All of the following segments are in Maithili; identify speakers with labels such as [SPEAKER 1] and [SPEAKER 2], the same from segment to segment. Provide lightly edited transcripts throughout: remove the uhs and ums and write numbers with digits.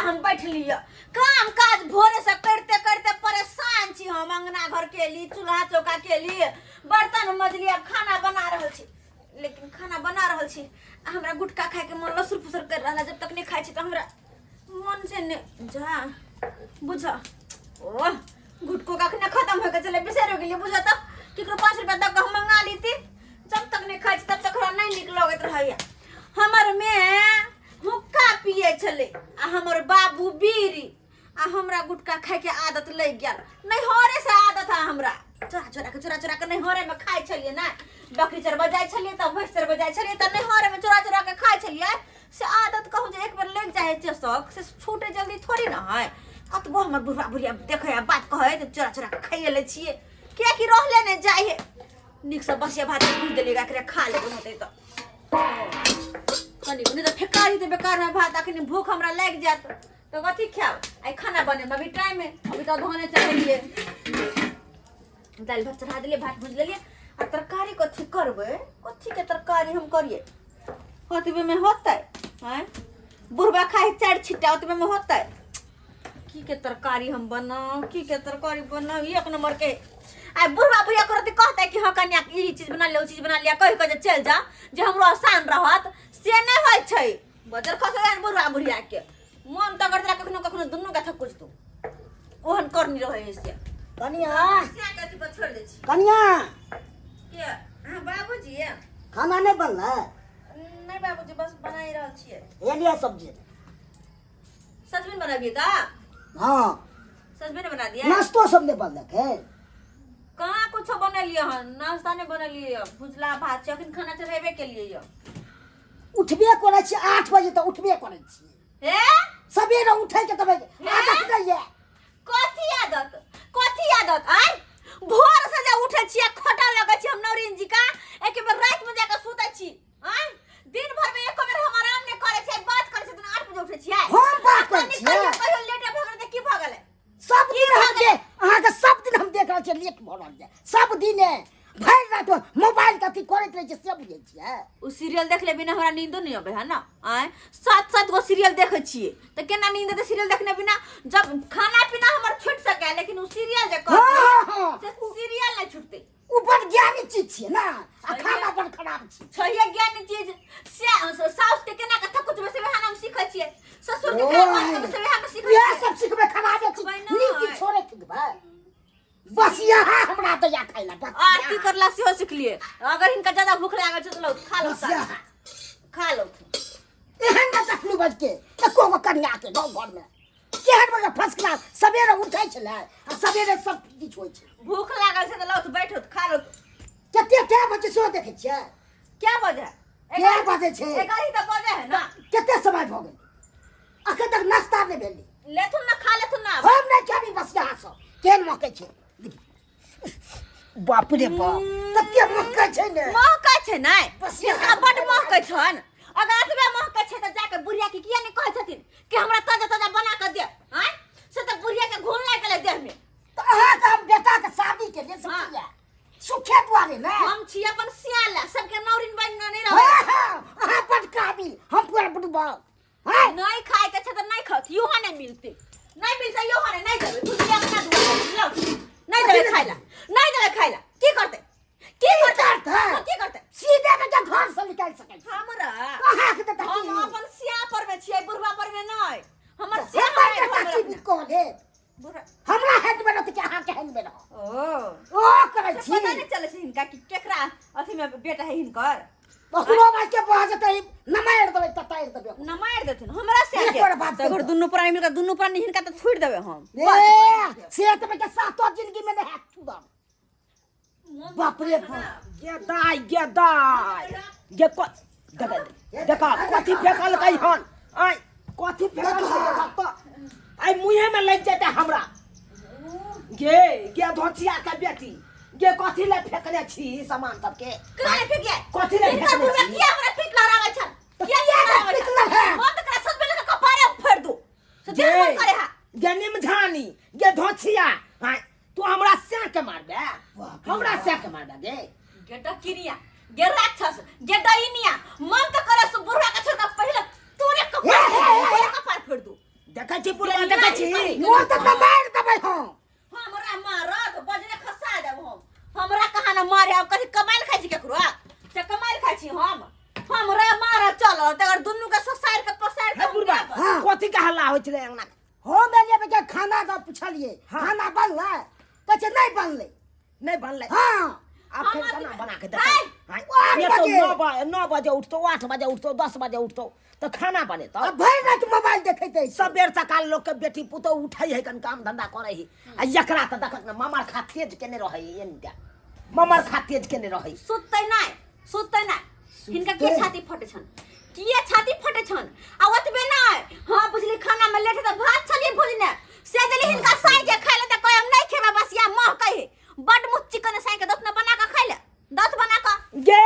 [SPEAKER 1] हम बैठलियै। काम काज भोरे से करते करते परेशान छी हम। अंगना घर केली, चूल्हा चौका केली, बर्तन मजली, आब खाना बना रहल छी। लेकिन खाना बना रहल छी आ हमरा गुटखा खायके मन लसुर फुसुर कर रहल है। जब तक नहीं खाइ छी तऽ हमरा मन से नहि जा बुझ। ओह, गुटको कखने खत्म हो के चले, बिसरि गेलियै। बुझ तऽ केकरो 5 रुपया दऽ कऽ हम मंगा लीती। जब तक नहीं खाइ छी तब तक हमरा नहीं नीक लगैत रहैया। हमर में हुक्का पिए छलै आ हमर बाबू बीड़ी, आ हमरा गुटखा खायके आदत लागि गेल। नैहरे से आदत है हमरा। चोरा चोरा के, चोरा चोरा के नैहरे में खाइ छलियै ने। बकरी चरबऽ जाइ छलियै तऽ, भैंस चरबऽ जाइ छलियै तऽ नैहरे में चोरा चोरा के खाइ छलियै। से आदत कहूँ जे एक बेर लागि जाइ है शौक से छूटे जल्दी थोड़ी ने है। कतबो हमर बुढ़वा बुढ़िया देखै आ बात कहै तऽ चोरा चोरा के खाइए लै छियै, कियाकि रहले नहि जाइ है। नीकसँ बसिया भात भूजि देलियै, एकरा खा लेबै। होतै तऽ कनि नहि तऽ फेका जेतै बेकारमे भात। अखनी भूख हमरा लागि जायत तऽ कथी खायब? आइ खाना बनेबै, अभी टाइम है। अभी तऽ धाने चढ़ेलियै, दालि भात चढ़ा देलियै, भात भुजि लेलियै। आ तरकारी कथी करबै? कथीके तरकारी हम करियै? ओतबेमे होतै? आँय, बुढ़बा खाइ चारि छिट्टा, ओतबेमे होतै? की के तरकारी हम बनाउ? की के तरकारी बनाउ एक नंबर के? आइ बुढ़बा बुढ़िया करत कहतै कि हाँ कन्या, ई चीज बना लिअ, ओ चीज बना लिअ, कहि कऽ जे चलि जा, जे हमरो आसान रहत, से नहि होइ छै। बजर खसै बुढ़बा बुढ़िया के मन तऽ करत कखनो कखनो दुनू के थकुच तू ओहन करनी रहै है से।
[SPEAKER 2] कनिया।
[SPEAKER 1] से के अथी पर छोड़ि दै छी।
[SPEAKER 2] कनिया।
[SPEAKER 1] के अहाँ बाबूजी?
[SPEAKER 2] खाना नहि बनलै?
[SPEAKER 1] नहि बाबूजी, बस बनाइ रहल छियै।
[SPEAKER 2] हे लिअ सब्जी।
[SPEAKER 1] सजमनि बनाबियै तऽ?
[SPEAKER 2] हँ।
[SPEAKER 1] सजमनि बना दिया।
[SPEAKER 2] नाश्तो सब नहि बनलक है?
[SPEAKER 1] कहाँ कुछो बनेलियै हन, नाश्ता नहि बनेलियै। भुजला भात छै, अखन खाना चढ़ेबे केलियै यऽ।
[SPEAKER 2] उठबे करै छी 8 बजे तऽ उठबे करै छी।
[SPEAKER 1] हे।
[SPEAKER 2] सबेरे उठै के तब आदत नहि यऽ।
[SPEAKER 1] कथी आदत? कथी आदत? आय, भोर से जे उठै छियै, खटा लगै छी हम नौरीन जी का। एक बेर राति में जाके सुतै छी। आय, दिन भर में एको बेर हम आराम नहि करै छियै। बात करै छियै तऽ 8 बजे उठै छियै।
[SPEAKER 2] हम बात करै
[SPEAKER 1] कनि
[SPEAKER 2] छियै?
[SPEAKER 1] कहियो कहियो लेट भऽ गेलै तऽ की भऽ गेलै?
[SPEAKER 2] सब दिन हम देख, अहाँके सब दिन हम देख रहल छियै, लेट भऽ रहल छै। सब दिन भरि राति मोबाइल के अथी करैत रहै छियै, से बुझै छियै?
[SPEAKER 1] ओ सीरियल देखले बिना हमरा नींदो नहीं अबै है ना। आय, सात सात गो सीरियल देखै छियै तऽ केना नींद एतै सीरियल देखने बिना? जब खाना पीना हमर छूट सकै, लेकिन ओ सीरियल जे
[SPEAKER 2] हँ
[SPEAKER 1] कहतै
[SPEAKER 2] हँ हँ
[SPEAKER 1] से सीरियल नहि छूटतै।
[SPEAKER 2] ओ बड़ ज्ञानी चीज छियै ने, आ खाना बड़ खराब छै।
[SPEAKER 1] छैहे ज्ञानी चीज से। साउस के केना के थकुचबै से वएह हम सीखै छियै। ससुर के केना बात करबै से वएह हम सीखै
[SPEAKER 2] इएह
[SPEAKER 1] छियै।
[SPEAKER 2] सब सिखबै, खराबे चीज।
[SPEAKER 1] सिखबै नहि।
[SPEAKER 2] नीक चीज छोड़े सिखबै। बस यहाँ हमरा दैया खाइ ला बस।
[SPEAKER 1] आरती करला सेहो सिखलियै। अगर हिनका ज्यादा भूख लागल छै तऽ लौ खा लो।
[SPEAKER 2] बस यहाँ।
[SPEAKER 1] खा लो।
[SPEAKER 2] एहन न देखलू बज के एको गो कन्या के गाँव घर में केहन बजे फर्स्ट क्लास सवेरे उठै छलै आ सवेरे सब किछु होइ छै।
[SPEAKER 1] भूख लागल छै तऽ लौ बैठो, खा लो।
[SPEAKER 2] कते टाइम होइ छै सेहो देखै छियै?
[SPEAKER 1] क्या बजे?
[SPEAKER 2] कए बजे छै?
[SPEAKER 1] 11 तऽ बजे है ना।
[SPEAKER 2] कते समय भऽ गेल, अखन तक नाश्ता नहि भेलै।
[SPEAKER 1] लेथुन ना, खा लेथुन ना।
[SPEAKER 2] हम नहि खेबी। बस यहाँ सब केहन महकै छै, बाप रे बाप, कते महकै छै ने।
[SPEAKER 1] महकै छै नै?
[SPEAKER 2] बस।
[SPEAKER 1] हिनका बड्ड महकै छन। अगर एतबे महकै छै तऽ जाके बुढ़िया के किया नहि कहै छथिन कि हमरा ताजा ताजा बना कऽ दे? आँय, से तऽ बुढ़िया के घुन लागि गेलै देह में।
[SPEAKER 2] तऽ अहाँके हम बेटाके शादी के लिए
[SPEAKER 1] हाँ।
[SPEAKER 2] सुखिया सुखे दुआरे ने।
[SPEAKER 1] हम छी अपन सियाल, सबके नौरिन बनि नहि
[SPEAKER 2] हाँ,
[SPEAKER 1] रहै।
[SPEAKER 2] हाँ, अहाँ बड काबिल, हम पूरा बुड़बक हैं।
[SPEAKER 1] नहीं खाए के छै तऽ नहीं खाओ, इहो नहीं मिलते, नहीं मिलते इहो नहीं। नहीं देबै तुलसी अपना दुआरे लौ, नहीं देबै खाइ ला, नहीं देबै खाइ ला। की करतै? की करतै?
[SPEAKER 2] करतै?
[SPEAKER 1] हाँ, की करतै?
[SPEAKER 2] सीधे के घर से निकालि सकै छी।
[SPEAKER 1] हमरा
[SPEAKER 2] अहाँके तऽ
[SPEAKER 1] हम अपन सिया पर में छियै, बुढ़वा पर में नहीं। हमर सिया
[SPEAKER 2] हमर
[SPEAKER 1] हमरा
[SPEAKER 2] बेटा
[SPEAKER 1] घर में
[SPEAKER 2] की
[SPEAKER 1] रखने।
[SPEAKER 2] कह देत?
[SPEAKER 1] बुढ़वा
[SPEAKER 2] हमरा हैंड में रहत कि अहाँके हैंड में रहत?
[SPEAKER 1] ओ
[SPEAKER 2] ओ करै
[SPEAKER 1] से
[SPEAKER 2] छी।
[SPEAKER 1] पता नहीं चलै छै हिनका कि केकरा अथी में बेटा है हिनकर।
[SPEAKER 2] ककरो बात के बह जेतै, नमारि देबै तऽ तारि देबै।
[SPEAKER 1] न मारि देथिन हमरा से
[SPEAKER 2] एक
[SPEAKER 1] के
[SPEAKER 2] बार बात
[SPEAKER 1] तऽ अगर
[SPEAKER 2] करू।
[SPEAKER 1] दुनू प्राणी मिलकर दुनू प्राणी हिनका तऽ छोड़ि देबै हम।
[SPEAKER 2] ए से तऽ बेटा सातो जिंदगी में नहीं हैत छुदर। बाप रे बाप।
[SPEAKER 3] गे दाइ, गे दाइ, गे क देख, देखा कथी फेकलकै हन। आइ कथी फेकलकै? देखा तऽ आइ मुँहे में लागि जेतै हमरा। गे, गे धोचिया के बेटी, गे कथी ले फेकने छी ई सामान सबके?
[SPEAKER 1] कहाँ फेकिए?
[SPEAKER 3] कथी ले
[SPEAKER 1] हिनकर
[SPEAKER 3] फेकने
[SPEAKER 1] बुढ़वा
[SPEAKER 3] छी?
[SPEAKER 1] किया हमरा पीट लहराबै छल? किया
[SPEAKER 2] किया
[SPEAKER 1] लहराबै
[SPEAKER 2] पीट
[SPEAKER 1] छल?
[SPEAKER 2] लहरा?
[SPEAKER 1] हम तऽ एकरा सजबै लऽ कपारे फोड़ि दू से
[SPEAKER 3] गे
[SPEAKER 1] देह मन करे हा।
[SPEAKER 3] गे निमझानी, गे धोचिया, आइ तू हमरा सैं के मारबे? हमरा सैं के मारबे गे?
[SPEAKER 1] गे डकिनिया, गे राक्षस, गे डैनिया, मन तऽ करे से बुढ़वा के छोड़ कऽ पहिले तोरे कपार
[SPEAKER 2] हे, हे, हे,
[SPEAKER 1] तोरे कपार फोड़ि दू।
[SPEAKER 3] देखै छी बुढ़बा देखै छी
[SPEAKER 2] मोर तऽ मारि देबै हम
[SPEAKER 1] हमरा मारत बजरे खसा देब हम हमरा कहाँ न मारे अब कथी कमाइल खाइ छी केकरो से कमाइल खाइ छी हम हमरा मारत चल तकर दुनू के ससारि के पसारि के
[SPEAKER 3] हे बुढ़बा
[SPEAKER 1] हम देब।
[SPEAKER 2] हाँ।
[SPEAKER 3] कथी के हल्ला होइ छलै अंगना
[SPEAKER 2] हम एलियै बेटा खाना दऽ पुछलियै खाना बनलै कहै छै नहि बनलै
[SPEAKER 3] नहि बनलै
[SPEAKER 2] हाँ
[SPEAKER 3] आब फेर
[SPEAKER 1] हम
[SPEAKER 3] केना बना के
[SPEAKER 1] हाय!
[SPEAKER 3] देतै हाय,
[SPEAKER 2] आठ
[SPEAKER 3] ये तो
[SPEAKER 2] बजे।
[SPEAKER 3] 9 बजे उठतौ 8 बजे उठतौ 10 बजे उठतौ तऽ खाना बनेतौ
[SPEAKER 2] आ भरि राति मोबाइल देखैत अछि
[SPEAKER 3] सबेर सकाल लोक के बेटी पुतोह उठै है कन काम धंधा करै है आ एकरा तऽ देखक ने ममर खा तेज केने रहै है एनटा ममर खा तेज केने रहै
[SPEAKER 1] सुततै नहि सुततै नहि हिनका के छाती फटे छन किए छाती फटे छन आ ओतबे नहि हाँ बुझली खाना में लेट तऽ भात छलिए भुजने से देली हिनका साई के खाइ ले तऽ कहे हम नहि खेबै बस या मह कहे बड मुँह चिकन साई के दत न बना कऽ खाइ ले दत बना कऽ
[SPEAKER 3] गे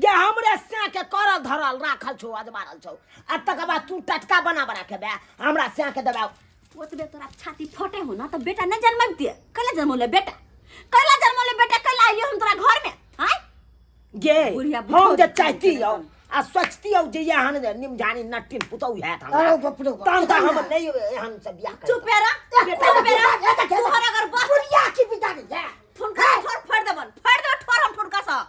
[SPEAKER 3] गे हमरे स्या के करल धरल राखल छौ अजमारल छौ आ तकर बाद तू टटका बना बना के बे हमरा स्या के देबे
[SPEAKER 1] ओतबे तोरा छाती फटे हो ना तऽ बेटा नहि जन्मबितियै कैला जन्मौले बेटा कैला जन्मौले बेटा कैला अइलियो हम तोरा घर में आँय
[SPEAKER 3] गे
[SPEAKER 1] बुढ़िया
[SPEAKER 3] हम
[SPEAKER 1] बुढ़ौती
[SPEAKER 3] जे चाहती
[SPEAKER 1] करै
[SPEAKER 3] हौ आ सोचती हौ जे एहन निमझानी नट्टिन पुतहु हैत हमरा
[SPEAKER 2] अरे बाप रे बाप।
[SPEAKER 3] तहन तऽ हम नहि एहन से बियाह करब
[SPEAKER 1] चुप रह चुप रह तोहर अगर बस
[SPEAKER 2] बुढ़िया की बिगाड़ी है
[SPEAKER 1] ठुनका ठोर फोड़ देबन फोड़ देबन ठोर हम ठुनका सँ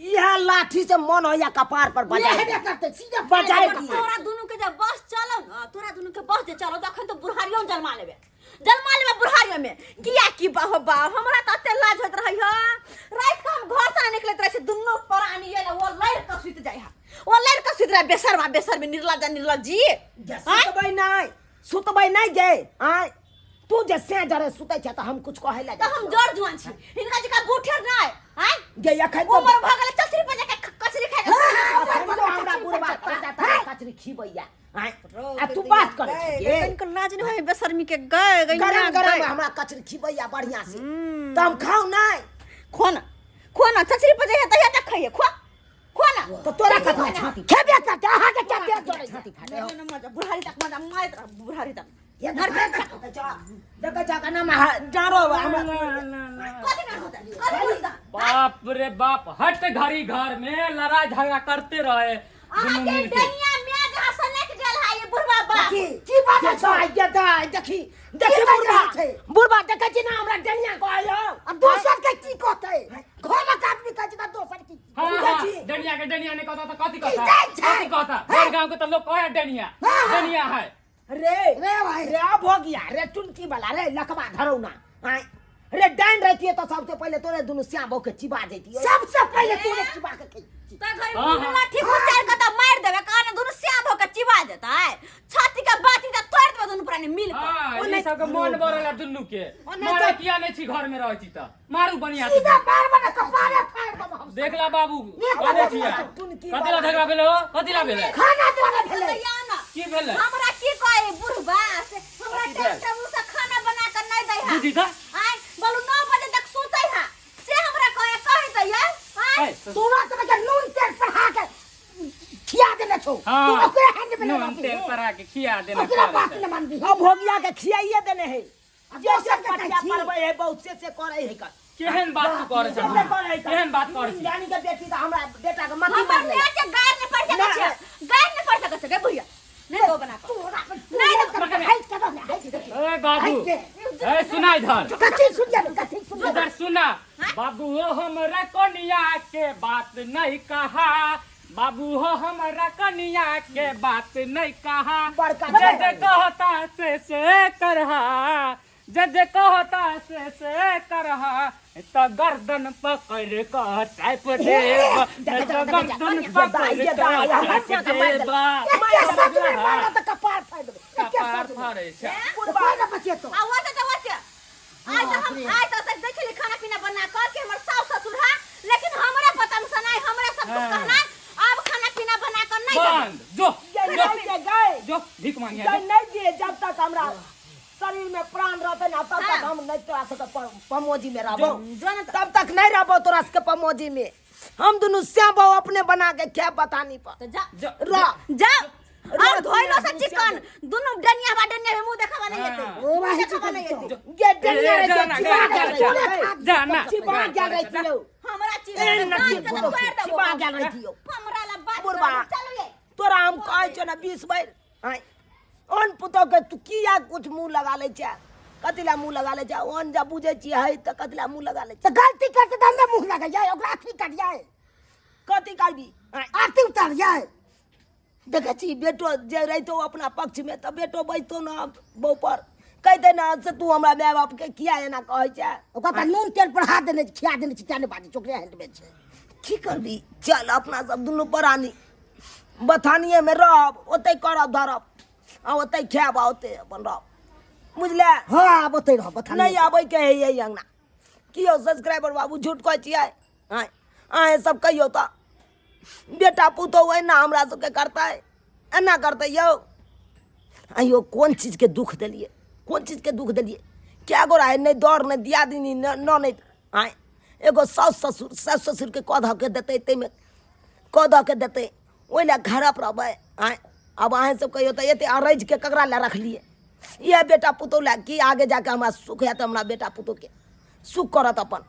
[SPEAKER 3] इएह लाठी से मन होइया कपार पर बजाय
[SPEAKER 2] ये हेबे करतै सीधा
[SPEAKER 3] बजाय
[SPEAKER 1] तोरा
[SPEAKER 3] दिए।
[SPEAKER 1] तोरा दुनू के जब बस चलो ना तोरा दुनू के बस जे चलो तखन तो बुढ़ारियो में जन्मा लेबे जन्मा लेबे बुढ़ारियो में किया की बाह बा हमरा त एते लाज होइत रहै ह रात के हम घर से ना निकलैत रहै छी दुनू प्राणी ये वो लड़ के सुति जाइ ह वो लड़ के सुति रहै बेसरवा बेसर में निर्लज निर्लज जी
[SPEAKER 3] जे सुतबै नहि सुतबै नहि गे आँय तू जे से जरे सुतै छै तऽ हम कुछ कहै लए
[SPEAKER 1] तऽ हम जर जुआन छी हिनका जकाँ बूढ़ेर नहि आँय
[SPEAKER 3] गे एखन तो
[SPEAKER 1] उमर भऽ गेलै चचरी पर जाके कचरी खाइ के
[SPEAKER 3] एखन तो हमरा बुढ़बा ताजा ताजा कचरी खिबैया आँय आ तू बात करै छै गे
[SPEAKER 1] तनिको लाज नहि होइ बेशर्मी के गए गए
[SPEAKER 3] गरम गरम हमरा कचरी खिबैया बढ़िया से तऽ हम खाउ नहि
[SPEAKER 1] खो ना खो ना चचरी पर जइहे तहिया तक खइहे खो खो ना
[SPEAKER 3] तऽ तोरा कथा छाती
[SPEAKER 2] खेबे करतै अहाँके क्या पेट जरै छै
[SPEAKER 3] छाती फाटे हौ
[SPEAKER 1] मजा बुढ़ारी तक मजा मारैत रह बुढ़ारी तक
[SPEAKER 2] ये
[SPEAKER 3] देखै छ केना डाँरो हमरा
[SPEAKER 1] कथी ना होता कथी होता
[SPEAKER 4] बाप रे बाप हट घड़ी घर में लड़ाई झगड़ा करते रहे
[SPEAKER 1] अहाँ
[SPEAKER 4] दुनू
[SPEAKER 1] के
[SPEAKER 4] मिल के
[SPEAKER 1] डनिया में जहाँ सनक गेल है ये बुढ़वा बाप
[SPEAKER 2] की की बात
[SPEAKER 3] जे
[SPEAKER 2] छै
[SPEAKER 3] दाइ जे दाइ देखी देखी
[SPEAKER 2] की बाजि
[SPEAKER 3] बुढ़बा
[SPEAKER 2] रहल छै?
[SPEAKER 3] बुढ़बा देखै छी ना हमरा डनिया कहै हौ
[SPEAKER 2] आ दोसर के की कहतै घरक आदमी कहै छै तऽ दोसर की
[SPEAKER 4] हाँ
[SPEAKER 3] बुझै
[SPEAKER 4] हाँ
[SPEAKER 3] छी?
[SPEAKER 4] डनिया के डनिया नहीं कहता तो कथी
[SPEAKER 2] की
[SPEAKER 4] कहता
[SPEAKER 2] जाइ छै?
[SPEAKER 4] कथी कहता
[SPEAKER 2] हैं?
[SPEAKER 4] बड़ गांव के तो लोग कहे डनिया
[SPEAKER 2] हाँ, हाँ।
[SPEAKER 4] डनिया है
[SPEAKER 3] रे
[SPEAKER 2] रे भाई
[SPEAKER 3] रे अब हो गया रे चुनकी वाला रे लकवा धरौ ना आय रे डाइन रहती तो सबसे पहले तोरे दुनू श्याम के चिबा देती
[SPEAKER 2] सबसे पहले तोरे चिबा के खै
[SPEAKER 1] तो घरी
[SPEAKER 4] हाँ,
[SPEAKER 1] दुनू
[SPEAKER 4] हाँ।
[SPEAKER 1] लाठी घुसार के तऽ मारि देबै कान दुनू श्याम होके चिबा देतै छाती के बाती तऽ तोड़ि देबै दुनू प्राणी मिल के
[SPEAKER 4] हाँ
[SPEAKER 3] ओ
[SPEAKER 4] ई
[SPEAKER 3] नहीं-
[SPEAKER 4] सब के मन बरला दुनू के
[SPEAKER 3] ओ नहीं
[SPEAKER 4] मारे
[SPEAKER 3] तो-
[SPEAKER 4] किया नहीं छी घर में रहै छी त मारू बढ़िया से
[SPEAKER 2] सीधा मार बना कपारे फाड़ देब हम
[SPEAKER 4] देखला बाबू
[SPEAKER 2] ये
[SPEAKER 4] कहने
[SPEAKER 2] बाबू,
[SPEAKER 4] छियै
[SPEAKER 3] टुनकी
[SPEAKER 4] कथी ला झगड़ा भेलै हो कथी ला भेलै
[SPEAKER 2] खाना द्वारा भेलै
[SPEAKER 1] या ना
[SPEAKER 4] की भेलै
[SPEAKER 1] हमरा की कहे बुढ़बा से हमरा
[SPEAKER 4] की
[SPEAKER 1] टाइम
[SPEAKER 4] भेल?
[SPEAKER 1] टेबुल से खाना बना के नहीं दै है
[SPEAKER 4] बुझी त
[SPEAKER 1] आय बोलू 9 बजे तक सुतै है से हमरा कहे कहे दै है आय
[SPEAKER 4] ए,
[SPEAKER 2] तोरा तऽ के नून तेल पढ़ा के खिया देने छौ तू
[SPEAKER 4] हाँ
[SPEAKER 2] ओकरे हाथ में
[SPEAKER 4] नून तेल परा के खिया देना
[SPEAKER 2] ओकरा
[SPEAKER 4] करे
[SPEAKER 2] बात
[SPEAKER 4] छै।
[SPEAKER 2] न मानबी
[SPEAKER 3] अब भोगिया के खियाइए देने है जे
[SPEAKER 2] दोसर
[SPEAKER 3] जे
[SPEAKER 2] के
[SPEAKER 3] पटिया
[SPEAKER 2] कहै छी।
[SPEAKER 3] पड़बै है बहुत से से करै है कर
[SPEAKER 4] केहन बात तू करे
[SPEAKER 3] से से करै है
[SPEAKER 4] छ केहन बात करे छी
[SPEAKER 3] जानी के बेटी तऽ हमरा बेटा के मती
[SPEAKER 1] हमर
[SPEAKER 3] मारले
[SPEAKER 1] माय के गार नहीं पड़ सकै छै गार नहीं पड़ सकै छै गे बुढ़िया नहीं दो बना के
[SPEAKER 2] तोरा
[SPEAKER 1] नहीं
[SPEAKER 2] नहीं हाइट कर दे हाइट दे
[SPEAKER 4] ए बाबू ए सुना इधर
[SPEAKER 2] कथी सुन जा कथी सुन जा
[SPEAKER 4] इधर सुना बाबू हो हमरा कनिया के बात नहीं कहा बाबू हो हमरा कनिया के बात नहीं कहा
[SPEAKER 3] बड़का
[SPEAKER 4] जे जे कहता से से करहा जे जे कहता से से करहा त गर्दन पकड़ क टाइप देब त गर्दन पकड़ क टाइप देब
[SPEAKER 2] एके सच में मारा त कपार फाड़ देबे एके
[SPEAKER 4] कपार
[SPEAKER 2] सच में
[SPEAKER 4] फाड़े छै
[SPEAKER 2] कोई ना बचेतो
[SPEAKER 1] आ ओते तऽ ओते आइ तऽ हम आइ तऽ तक देखली खाना पीना बना कर के हमर सास ससुर है लेकिन हमरा पता नहीं नहीं हमरा सब कुछ
[SPEAKER 4] हाँ।
[SPEAKER 1] कहना अब खाना पीना बना कर नहीं देबै।
[SPEAKER 4] बंद जो
[SPEAKER 3] ये
[SPEAKER 4] जो
[SPEAKER 3] नहीं दे गए
[SPEAKER 4] जो भीख मांगिया
[SPEAKER 3] ये नहीं दिए जब तक हमरा शरीर में प्राण रहते ना तब तक
[SPEAKER 1] हाँ।
[SPEAKER 3] हम नहीं तोरा सबके पमोजी में रहबो
[SPEAKER 1] जो ना
[SPEAKER 3] तब तक नहीं रहबो तोरा सबके पमोजी में हम दुनू श्याम अपने बना के क्या बतानी पर
[SPEAKER 1] तो जा
[SPEAKER 4] जो
[SPEAKER 3] रह
[SPEAKER 1] जा और धोइलो से चिकन दुनू डनिया बा डनिया में मुंह देखावा नहीं
[SPEAKER 4] हाँ।
[SPEAKER 1] एते
[SPEAKER 2] ओ भाई
[SPEAKER 1] देखावा नहीं एते
[SPEAKER 3] ये डनिया
[SPEAKER 4] ए,
[SPEAKER 3] रे
[SPEAKER 4] जा ना,
[SPEAKER 3] चिबा
[SPEAKER 4] जा,
[SPEAKER 3] गेल
[SPEAKER 4] जा,
[SPEAKER 3] रही
[SPEAKER 4] जा ना।
[SPEAKER 3] चिबा गेल रही थियो
[SPEAKER 1] हमरा चीज
[SPEAKER 3] ए,
[SPEAKER 1] दांत
[SPEAKER 3] नची
[SPEAKER 1] के तो
[SPEAKER 3] बुढ़ो,
[SPEAKER 1] फाड़ देबो
[SPEAKER 3] चिबा गेल रही थियो
[SPEAKER 1] हमरा ला बात
[SPEAKER 3] बुढ़बा।
[SPEAKER 1] करू, चलो ये
[SPEAKER 3] तोरा हम कहै छौ ने 20 बेर आँय ओन पुतौ पुतोह के तू किया कुछ मुँह लगा लै छै? कथी लए मुँह लगा लै छै? ओहन जब बुझै छियै है तऽ कथी लए मुँह लगा लै छै?
[SPEAKER 2] तऽ गलती करते तऽ हमरे मुँह लगै जाय, ओकरा अथी करियै।
[SPEAKER 3] कथी करबी?
[SPEAKER 2] आरती उतारियै।
[SPEAKER 3] देखै छी बेटो जे रहितो अपना पक्षमे तऽ बेटो बजतो ने बहू पर, कहिते ने से तू हमरा माय बापके किया एना कहै छै।
[SPEAKER 2] ओकरा तऽ नून तेल पर हाथ देने खिया देने छी, तें नहि बाजै छै, ओकरे हैंडमे छै।
[SPEAKER 3] की करबी, चल अपना सब दुनू प्राणी बथानिएमे रहब, ओतहि करब धरब आ ओतहि खायब आ ओतहि अपन रहब, बुझले?
[SPEAKER 2] हँ, आब ओतहि रहब बथानी।
[SPEAKER 3] नहि आबैके है यही अङ्गना। की यौ सब्सक्राइबर बाबू, झूठ कहै छियै? आँय, अहेँ सब कहियौ तऽ बेटा पुतोहु एना हमरा सबके करतै, एना करतै यौ? आइयो कोन चीजके दुख देलियै, कोन चीजके दुख देलियै? कए गोरा हइ, नहि दर नहि दियादिनी नहि। आँय, एगो साउस ससुर, सासु ससुरके कऽ धऽ के देतै, ताहिमे कऽ दऽ के देतै, ओहि लए घरप रहबै? आँय, आब अहेँ सब कहियौ तऽ एते अरैजके ककरा लए रखलियै? इएह बेटा पुतोहु लए कि आगे जाके हमरा सुख हैत, हमरा बेटा पुतोहुके सुख करत अपन।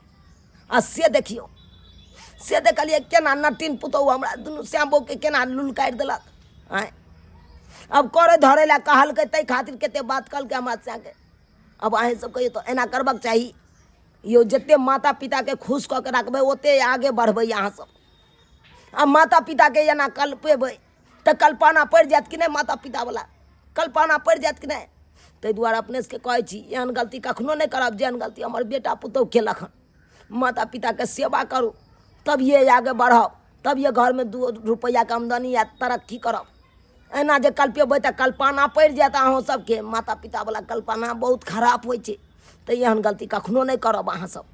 [SPEAKER 3] आ से देखियौ, से देखलियै केना नटिन पुतोहु हमरा दुनू श्याम बहूके केना लुलकारि देलक। आँय, आब करै धरै लए कहलकै, ताहि खातिर कते बात कहलकै हमरा श्यामके। आब अहेँ सब कहियौ तऽ एना करबाक चाही यौ? जते माता पिताके खुश कऽ के राखबै ओते आगे बढ़बै अहाँ सब। आ माता पिताके एना कल्पेबै तऽ कल्पना पड़ि जायत कि नहि? माता पितावला कल्पना पड़ि जायत कि नहि? ताहि दुआरे अपने सबके कहै छी, एहन गलती कखनो नहि करब जेहन गलती हमर बेटा पुतहु केलक हन। माता पिताके सेवा करू, तभिए आगे बढ़ब, तभिए घरमे 2 रुपैआके आमदनी आयत, तरक्की करब। एना जे कल्पेबै तऽ कल्पना पड़ि जायत अहूँ सबके। माता पितावला कल्पना बहुत खराब होइ छै, तऽ एहन गलती कखनो नहि करब अहाँ सब।